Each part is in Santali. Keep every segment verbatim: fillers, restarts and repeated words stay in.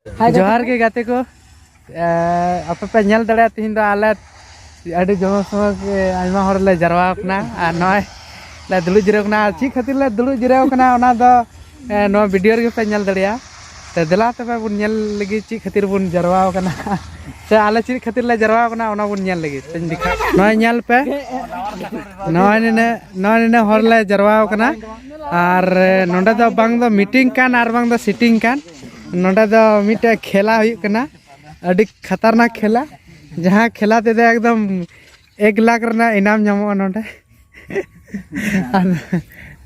ᱡᱚᱦᱟᱨ ᱜᱮ ᱜᱟᱛᱮ ᱠᱚ᱾ ᱮ, ᱟᱯᱮ ᱯᱮ ᱧᱮᱞ ᱫᱟᱲᱮᱭᱟᱜᱼᱟ, ᱛᱤᱦᱤᱧ ᱫᱚ ᱟᱞᱮ ᱟᱹᱰᱤ ᱡᱚᱢᱚᱠ ᱥᱚᱢᱚᱠ ᱜᱮ ᱟᱭᱢᱟ ᱦᱚᱲ ᱞᱮ ᱡᱟᱨᱣᱟ ᱟᱠᱟᱱᱟ᱾ ᱟᱨ ᱱᱚᱜᱼᱚᱭ ᱞᱮ ᱫᱩᱲᱩᱵ ᱡᱤᱨᱟᱹᱣ ᱠᱟᱱᱟ᱾ ᱟᱨ ᱪᱮᱫ ᱠᱷᱟᱹᱛᱤᱨ ᱞᱮ ᱫᱩᱲᱩᱵ ᱡᱤᱨᱟᱹᱣ ᱠᱟᱱᱟ, ᱚᱱᱟ ᱫᱚ, ᱮ, ᱱᱚᱣᱟ ᱵᱷᱤᱰᱤᱭᱳ ᱨᱮᱜᱮ ᱯᱮ ᱧᱮᱞ ᱫᱟᱲᱮᱭᱟᱜᱼᱟ᱾ ᱛᱚ ᱫᱮᱞᱟ ᱛᱚᱵᱮ ᱵᱚᱱ ᱧᱮᱞ ᱞᱮᱜᱮ ᱪᱮᱫ ᱠᱷᱟᱹᱛᱤᱨ ᱵᱚᱱ ᱡᱟᱨᱣᱟ ᱟᱠᱟᱱᱟ᱾ ᱥᱮ ᱟᱞᱮ ᱪᱮᱫ ᱠᱷᱟᱹᱛᱤᱨ ᱞᱮ ᱡᱟᱨᱣᱟ ᱟᱠᱟᱱᱟ, ᱚᱱᱟ ᱵᱚᱱ ᱧᱮᱞ ᱞᱮᱜᱮ᱾ ᱱᱚᱜᱼᱚᱭ ᱧᱮᱞ ᱯᱮ, ᱱᱚᱜᱼᱚᱭ ᱱᱤᱱᱟᱹᱜ, ᱱᱚᱜᱼᱚᱭ ᱱᱤᱱᱟᱹᱜ ᱦᱚᱲ ᱞᱮ ᱡᱟᱨᱣᱟ ᱟᱠᱟᱱᱟ᱾ ᱟᱨ, ᱮ, ᱱᱚᱸᱰᱮ ᱫᱚ ᱵᱟᱝ ᱫᱚ ᱢᱤᱴᱤᱝ ᱠᱟᱱ ᱟᱨ ᱵᱟᱝ ᱫᱚ ᱥᱤᱴᱤᱝ ᱠᱟᱱ, ᱱᱚᱸᱰᱮ ᱫᱚ ᱢᱤᱫᱴᱮᱡ ᱠᱷᱮᱞᱟ ᱦᱩᱭᱩᱜ ᱠᱟᱱᱟ᱾ ᱟᱹᱰᱤ ᱠᱷᱟᱛᱟᱨᱱᱟᱠ ᱠᱷᱮᱞᱟ, ᱡᱟᱦᱟᱸ ᱠᱷᱮᱞᱟ ᱛᱮᱫᱚ ᱮᱠᱫᱚᱢ ᱮᱠ ᱞᱟᱠᱷ ᱨᱮᱱᱟᱜ ᱤᱱᱟᱢ ᱧᱟᱢᱚᱜᱼᱟ ᱱᱚᱰᱮ᱾ ᱟᱫᱚ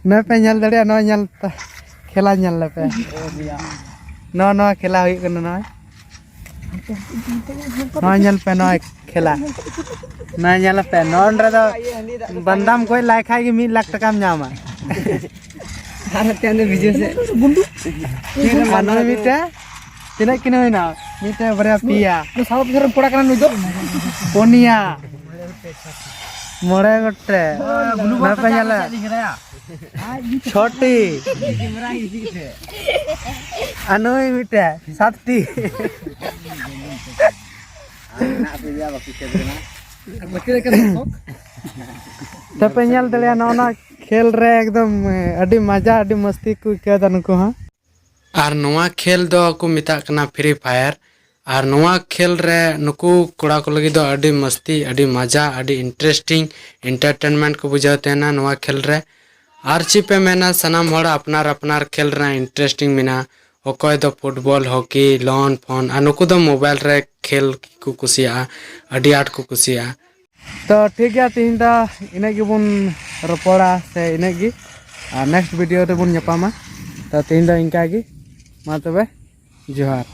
ᱱᱚᱜᱼᱚᱭ ᱯᱮ ᱧᱮᱞ ᱫᱟᱲᱮᱭᱟᱜᱼᱟ, ᱱᱚᱣᱟ ᱧᱮᱞ ᱯᱮ, ᱠᱷᱮᱞᱟ ᱧᱮᱞ ᱞᱮᱯᱮ᱾ ᱱᱚᱣᱟ, ᱱᱚᱣᱟ ᱠᱷᱮᱞᱟ ᱦᱩᱭᱩᱜ ᱠᱟᱱᱟ ᱱᱚᱜᱼᱚᱭ᱾ ᱱᱚᱣᱟ ᱧᱮᱞ ᱯᱮ, ᱱᱚᱣᱟ ᱠᱷᱮᱞᱟ᱾ ᱱᱚᱣᱟ ᱧᱮᱞ ᱯᱮ, ᱱᱚᱰᱮ ᱫᱚ ᱵᱟᱱᱫᱟᱢ ᱜᱚᱡ ᱞᱟᱭ ᱠᱷᱟᱡ ᱜᱮ ᱢᱤᱫ ᱞᱟᱠᱷ ᱴᱟᱠᱟᱢ ᱧᱟᱢᱟ᱾ ᱟᱨ ᱦᱟᱱᱛᱮ ᱟᱸᱫᱮ ᱵᱤᱡᱚᱭ ᱥᱮ᱾ ᱟᱨ ᱱᱩᱭ ᱢᱤᱫᱴᱮᱱ, ᱛᱤᱱᱟᱹᱜ ᱠᱤᱱ ᱦᱩᱭᱱᱟ? ᱢᱤᱫᱴᱮᱱ, ᱵᱟᱨᱭᱟ, ᱯᱮᱭᱟ᱾ ᱱᱩᱭ ᱥᱟᱵᱚ ᱯᱤᱪᱷᱚᱱ ᱨᱮᱱ ᱠᱚᱲᱟ ᱠᱟᱱᱟ ᱱᱩᱭ ᱫᱚ᱾ ᱯᱩᱱᱭᱟ᱾ ᱢᱚᱬᱮ ᱜᱚᱴᱮᱡ᱾ ᱱᱚᱣᱟ ᱯᱮ ᱧᱮᱞᱟ᱾ ᱪᱷᱚᱴᱤ᱾ ᱟᱨ ᱱᱩᱭ ᱢᱤᱫᱴᱮᱱ, ᱥᱟᱛᱴᱤ᱾ ᱛᱚᱯᱮ ᱧᱮᱞ ᱫᱟᱲᱮᱭᱟᱜᱼᱟ, ᱱᱚᱜᱼᱚ ᱱᱚᱣᱟ ᱠᱷᱮᱞ ᱨᱮ ᱮᱠᱫᱚᱢ, ᱮ, ᱟᱹᱰᱤ ᱢᱟᱡᱟ, ᱟᱹᱰᱤ ᱢᱟᱹᱥᱛᱤ ᱠᱚ ᱟᱹᱭᱠᱟᱹᱣ ᱮᱫᱟ ᱱᱩᱠᱩ ᱦᱚᱸ᱾ ᱟᱨ ᱱᱚᱣᱟ ᱠᱷᱮᱞ ᱫᱚ ᱠᱚ ᱢᱮᱛᱟᱜ ᱠᱟᱱᱟ Free Fire᱾ ᱟᱨ ᱱᱚᱣᱟ ᱠᱷᱮᱞ ᱨᱮ ᱱᱩᱠᱩ ᱠᱚᱲᱟ ᱠᱚ ᱞᱟᱹᱜᱤᱫ ᱫᱚ ᱟᱹᱰᱤ ᱢᱟᱹᱥᱛᱤ, ᱟᱹᱰᱤ ᱢᱟᱡᱟ, ᱟᱹᱰᱤ interesting, entertainment ᱠᱚ ᱵᱩᱡᱷᱟᱹᱣ ᱛᱟᱦᱮᱱᱟ ᱱᱚᱣᱟ ᱠᱷᱮᱞ ᱨᱮ᱾ ᱟᱨ ᱪᱮᱫ ᱯᱮ ᱢᱮᱱᱟ, ᱥᱟᱱᱟᱢ ᱦᱚᱲ ᱟᱯᱱᱟᱨ ᱟᱯᱱᱟᱨ ᱠᱷᱮᱞ ᱨᱮᱱᱟᱜ interesting ᱢᱮᱱᱟᱜᱼᱟ᱾ ᱚᱠᱚᱭ ᱫᱚ football, hockey, lawn, phone, ᱟᱨ ᱱᱩᱠᱩ ᱫᱚ mobile ᱨᱮ ᱠᱷᱮᱞ ᱠᱚ ᱠᱩᱥᱤᱭᱟᱜᱼᱟ, ᱟᱹᱰᱤ ᱟᱸᱴ ᱠᱚ ᱠᱩᱥᱤᱭᱟᱜᱼᱟ᱾ ᱛᱚ ᱴᱷᱤᱠ ᱜᱮᱭᱟ, ᱛᱤᱦᱤᱧ ᱫᱚ ᱤᱱᱟᱹᱜ ᱜᱮᱵᱚᱱ ᱨᱚᱯᱚᱲᱟ, ᱥᱮ ᱤᱱᱟᱹᱜ ᱜᱮ, ᱟᱨ next video ᱨᱮᱵᱚᱱ ᱧᱟᱯᱟᱢᱟ᱾ ᱛᱚ ᱛᱤᱦᱤᱧ ᱫᱚ ᱤᱱᱠᱟ ᱜᱮ, ᱢᱟ ᱛᱚᱵᱮ, ᱡᱚᱦᱟᱨ᱾